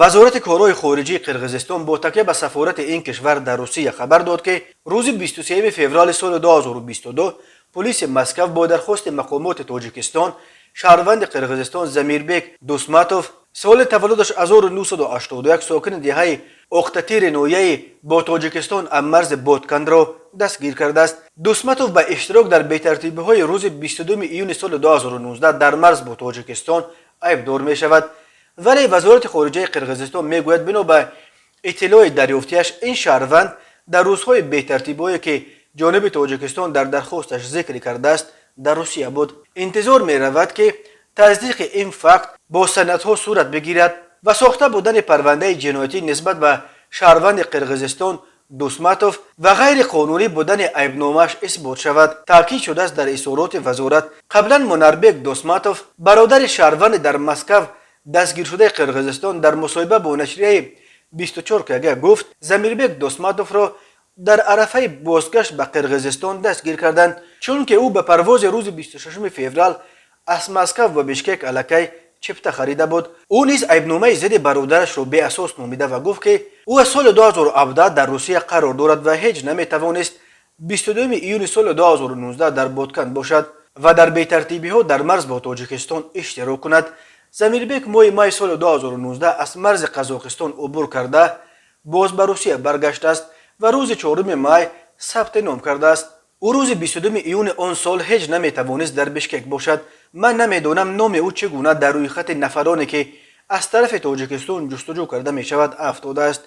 Вазорати корҳои хориҷии Қирғизистон бо такя ба сафорати ин кишвар дар Русия хабар дод, ки рӯзи 23 феврали соли 2022 полиси Москав бо дархости мақомоти Тоҷикистон шаҳрванди Қирғизистон Замирбек Дусматов, соли таваллудаш 1981, сокини деҳаи Охтатири ноҳияи бо Тоҷикистон ҳаммарзи Боткандро дастгир кардааст. Дусматов ба иштирок дар бетартибиҳои рӯзи 22 июни соли 2019 дар марз бо Тоҷикистон айбдор мешавад. Вале Вазорати хориҷаи Қирғизистон мегӯяд, бино ба иттилои дарёфтиаш, ин шаҳрванд дар рӯзҳои бетартибиҳое, ки ҷониби Тоҷикистон дар дархосташ зикр кардааст, дар Русия буд. Интизор меравад, ки тасдиқи ин факт бо санадҳо сурат бигирад ва сохта будани парвандаи ҷиноятӣ нисбат ба шаҳрванди Қирғизистон Дусматов ва ғайриқонунӣ будани айбномааш исбот шавад, таъкид шудааст дар изҳороти вазорат. Қаблан Мунарбек Досматов, бародари шаҳрванди дар Москав дастгиршудаи Қирғизистон, дар мусоҳиба бо нашрияи 24 КГ гуфт, Замирбек Досматовро дар арафаи бозгашт ба Қирғизистон дастгир карданд, чунки ӯ ба парвози рӯзи 26 феврал аз Москав ба Бишкек аллакай чипта харида буд. Ӯ низ айбномаи зидди бародарашро беасос номида ва гуфт, ки ӯ аз соли 2017 дар Русия қарор дорад ва ҳеҷ наметавонист 22 июни соли 2019 дар Ботканд бошад ва дар бетартибиҳо дар марз бо Тоҷикистон иштирок кунад. Замирбек моҳи май соли 2019 аз марзи Қазоқистон убур карда, боз ба Русия баргаштааст ва рӯзи 4 май сабти ном кардааст. Ӯ рӯзи 22 июни он сол ҳеҷ наметавонист дар Бишкек бошад. Ман намедонам, номи ӯ чӣ гуна дар рӯйхати нафароне, ки аз тарафи Тоҷикистон ҷустуҷӯ карда мешавад, афтодааст,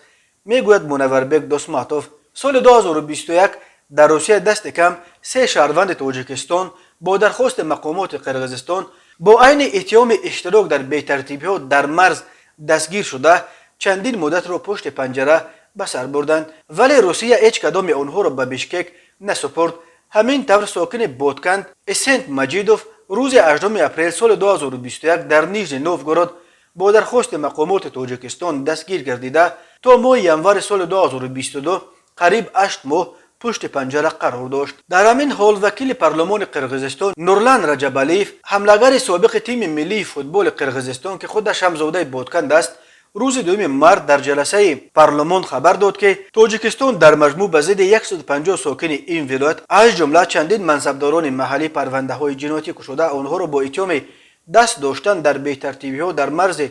мегӯяд Мунавварбек Досматов. Соли 2021 дар Русия дасти кам се шаҳрванди Тоҷикистон бо дархости мақомоти Қирғизистон бо айни иттиҳоми иштирок дар бетартибиҳо дар марз дастгир шуда, чандин муддатро пушти панҷара ба сар бурданд, вале Русия ҳеҷ кадоми онҳоро ба Бишкек насупурд. Ҳамин тавр, сокини Ботканд Эсент Маҷидов рӯзи 8 апрел соли 2021 дар Нижний Новгород бо дархости мақомоти Тоҷикистон дастгир гардида, то моҳи январи соли 2022 қариб 8 моҳ пушти панҷара қарор дошт. Дар ҳамин ҳол, вакили парлумони Қирғизистон Нурлан Раҷабалиев, ҳамлагари собиқи тими миллии футболи Қирғизистон, ки худаш ҳам зодаи Ботканд аст, рӯзи 2 март дар ҷаласаи парлумон хабар дод, ки Тоҷикистон дар маҷмӯъ ба зидди 150 сокини ин вилоят, аз ҷумла чандин мансабдорони маҳаллӣ, парвандаҳои ҷиноятӣ кушода, онҳоро бо иттиҳоми даст доштан дар бетартибиҳо дар марзи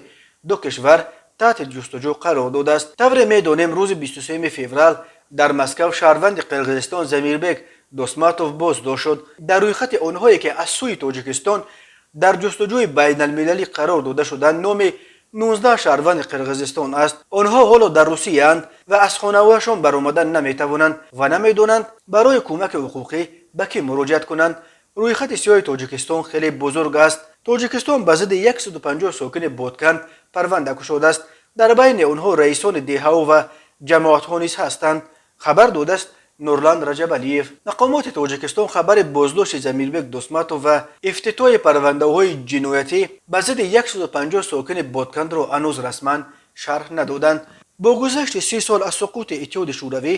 ду кишвар таҳти ҷустуҷӯ қарор додааст. Тавре медонем, рӯзи 23 феврал дар Москав шаҳрванди Қирғизистон Замирбек Досматов боздошт шуд. Дар рӯйхати онҳое, ки аз сӯи Тоҷикистон дар ҷустуҷӯи байналмилалӣ қарор дода шуданд, номи 19 шаҳрванди Қирғизистон аст. Онҳо ҳоло дар Русияанд ва аз хонаҳояшон баромадан наметавонанд ва намедонанд, барои кӯмаки ҳуқуқӣ ба кӣ муроҷиат кунанд. Рӯйхати сиёҳи Тоҷикистон хеле бузург аст. Тоҷикистон ба зидди 150 сокини Ботканд парванда кушодааст. Дар байни онҳо раисони деҳаҳо ва ҷамоатҳо низ ҳастанд, хабар додааст Нурлан Раҷабалиев. Мақомоти Тоҷикистон хабари боздошти Замирбек Досматов ва ифтитоҳи парвандаҳои ҷиноятӣ ба зидди 150 сокини Боткандро ҳанӯз расман шарҳ надоданд. Бо гузашти 30 сол аз суқути Иттиҳоди Шӯравӣ,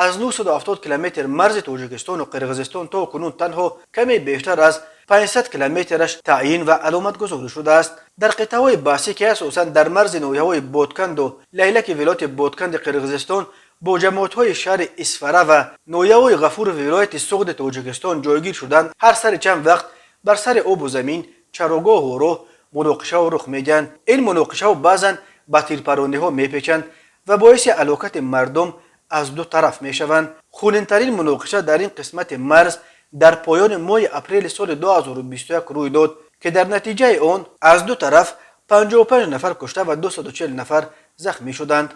аз 970 километр марзи Тоҷикистону Қирғизистон то кунун танҳо каме бештар аз 500 километраш таъйин ва аломатгузорӣ шудааст. Дар қитъаҳои баҳсӣ, ки асосан дар марзи ноҳияҳои Ботканду Лайлаки вилояти Ботканди Қирғизистон бо ҷамоатҳои шаҳри Исфара ва ноҳияҳои Ғафурови вилояти Суғди Тоҷикистон ҷойгир шуданд, ҳар сари чанд вақт бар сари обу замин, чарогоҳу роҳ муноқишаҳо рух медиҳанд. Ин муноқишаҳо баъзан ба тирпарониҳо мепечанд ва боиси ҳалокати мардум аз ду тараф мешаванд. Хунинтарин муноқиша дар ин қисмати марз дар поёни моҳи апрели соли 2021 рӯй дод, ки дар натиҷаи он аз ду тараф 55 нафар кушта ва 240 нафар захмӣ шуданд.